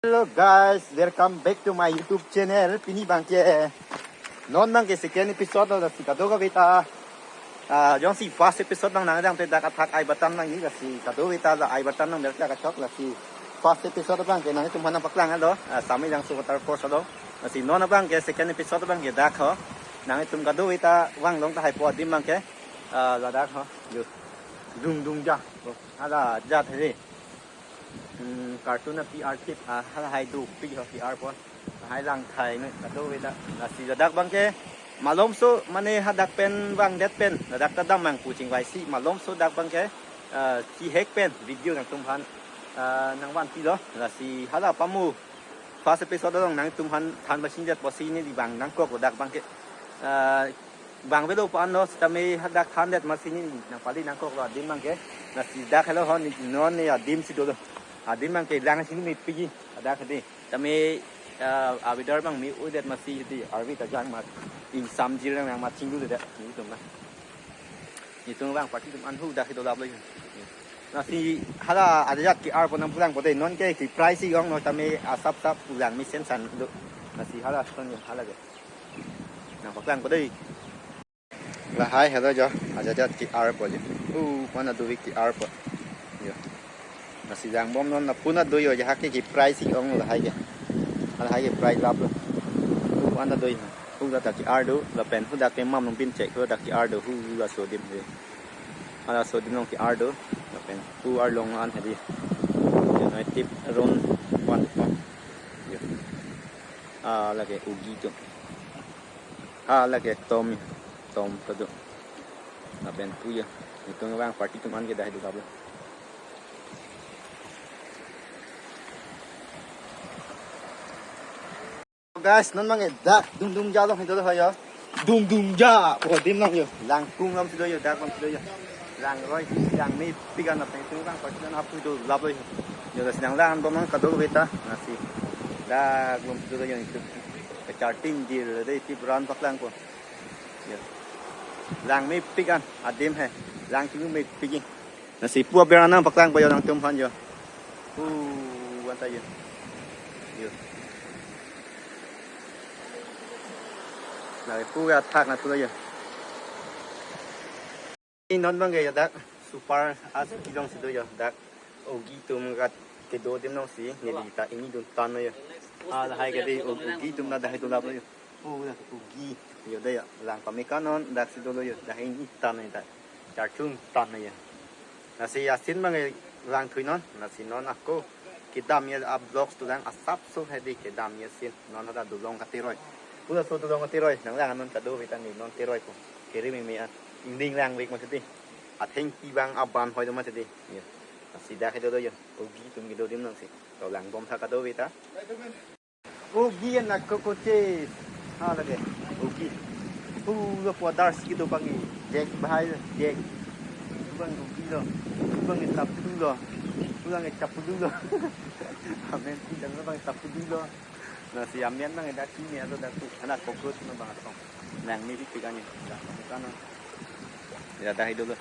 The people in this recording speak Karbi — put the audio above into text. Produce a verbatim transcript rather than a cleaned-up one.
Hello guys, welcome back to my YouTube channel. Pini abangke non abangke second episode lo, lasi kadokave ta, ah, jongsi first episode abang nangdang te dak athak I button nangji, lasi kadokave ta la I button nang berta kachok, lasi first episode abangke nanglitum aphan nangpaklang lo, ah, Samelangso waterfalls lo. Lasi non abangke second episode abangke dak ho. Nanglitum kadokave ta vang long tahai po adim abangke, ah, ladak ho. Yo. Dungdungja. Oh, hala jat hai. Hmm, cartoon api artip, ah, halahai dopik ho P R po. Lahai lang thai ne, kadokave ta. Lasi ladak abangke malomso mane hadak pen vangdet pen, ladak ta dam abang pu chingvaisi, malomso dak abangke, ah, chihek pen video nangtum aphan, ah, nangvanpi lo. Lasi hala pamu first episode along nangtum aphan than ba singdet pusi neli vang nangkok ladak abangke. Ah, vangvelo pu anlo sitame hadak thandet amatsi neli nangpali nangkok lo adim abangke. Lasi dak helo ho, ne non ne adim si dolo. Adim abangke lang si mepikji hadak hedi. Tame, ah, a-weather abang me-odet amatsi hedi, arve ta jang amat. Ingsamjir lang amat chingludet. Netum na. Netum vang party atum an hu dak si dolap lo. Lasi hala ajat K R po nangpaklang po dei, nonke ke price si ong lo tame asap sap pulang mesen san do. Lasi hala son hala ke. Nangpaklang po dei. Lahai helo jo, ajat K R po jo. Uh, mana dovik K R po. Yo. Lasi langbom non lapu na do jo, ja hake ke price si ong lahai ke. Lahai ke price lap lo. Uh, mana do jo. Uh, ladak K R do, lapen hu dak ke mam nung bin check, hu dak K R do, hu laso adim he. Halaso adim along K R do, lapen hu arlong an hedi. Yo, nai tip ron wan po. Yo. Ah, lake ogi atum. Ah, lake tom, tom ta do. Lapen pu ya. Netum vang party atum an ke dah do kabo. Guys, non abangke dak Dungdungja along hei dolo ho yo. Dungdungja. Oh, adim along yo. Lang kung along si do yo, dak along si do yo. Langroi, lang mepik an lapen netum vang party atum an hapu dolap lo yo. Yo, lasi nanglangbom nang kadokave ta. Lasi dak along si do yo, netum. Kacharting dir dei, tip ran paklang po. Yo. Lang mepik an, adim he. Lang chinglu mepik ji. Lasi pu aber an nangpaklang po yo nangtum aphan yo. Pu anta yo. Yo. Lake pu athak na tu yo. Non abangke yo dak super as kilong si do yo dak. Ogi atum kat kedo adim along si neli ta ingni dun tan lo yo. Ah, lahai ke dei o-, ogi atum na dak hei dolap lo yo. Oh, dak ogi. Yo dei yo. Lang pameka non dak si dolo yo. Dak ingni tan lo yo dak. Charchung tan lo yo. Lasi asin abangke lang thui non. Lasi non ako kedam ya a-vlogs tu lang asapso hedi kedam ya asin. Non hadak dolong kateroi. Pu laso dolong kateroi. Nanglang non kadokave ta ne non teroi po. Kiri mimi an. Ingding langvek amatsi dei. Athengpi abang aban hoi do amatsi dei. Yo. Lasi dak hei dolo yo. Ogi atum kedo adim along si. To langbom tha kadokave ta. Ogi an na kokoche. Ha lake. Ogi. Hu lo pu adar si kedo abangke. Jack bahai lo. Jack. Abang ogi lo. Abang chaplu lo. Abang chaplu lo. Amen. Tidak abang chaplu lo. Lasi amen abang dak sini atau dak tu. Anak kokot na abang atong. Lang mepik an ni. Dak kan. Ya dah hei dolo.